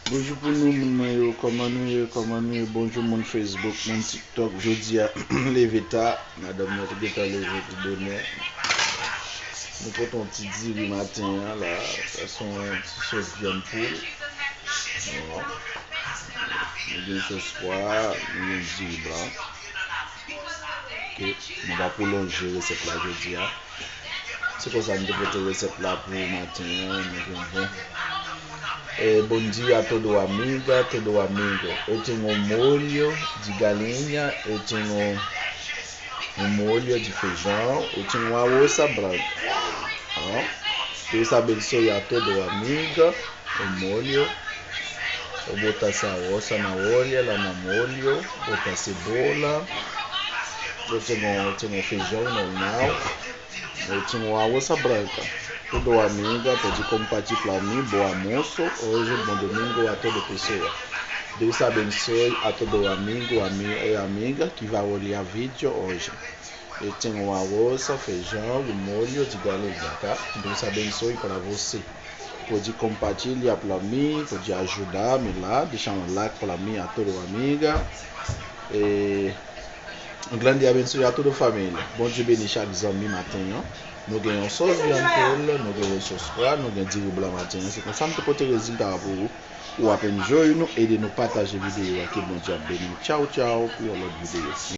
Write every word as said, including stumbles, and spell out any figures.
Bonjou pou nou, moun mwen yo, kòman nou ye, kòman nou ye? Bonjou, moun Facebook, moun TikTok. Jodi a, m leve ta, madanm mwen te gentan leve pi bonè. Nou pote yon ti diri maten an la, sa se yon ti sòs vyann poul. Nou gen sòs pwa, nou gen diri blan. Ok, nou va pwolonje resèt la jodi a. Se konsa m te pote resèt la pou maten an, nou konprann. Eh, bom dia a todo amiga, todo amigo. Eu tenho um molho de galinha, eu tenho um molho de feijão, eu tenho um arroz branco. Ó, Deus abençoe a todo amiga, um molho. Eu botar essa ossa na olha, lá na molho, botar cebola. Eu tenho, eu tenho feijão normal. Eu tenho uma ossa branca. Todo amiga, pode compartilhar pra mim, bom almoço, hoje, bom domingo a todo pessoa. Deus abençoe a todo amigo, ami-, e amiga que vai olhar vídeo hoje. Eu tenho uma ossa, feijão e molho de galinha, tá? Deus abençoe pra você. Pode compartilhar pra mim, pode ajudar me lá, deixar um like pra mim, a todo amiga. E Grande abençoe a todo família. Bondye beni chak zanmi maten an. Nou gen yon sòs vyann poul, nou gen yon sòs pwa, nou gen diri blan maten an. Se konsa m te pote rezilta a pou ou. Ou ap enjoy nou, ede nou pataje videyo a. Ke Bondye ap beni w. Tchaw, tchaw, pou yon lòt videyo.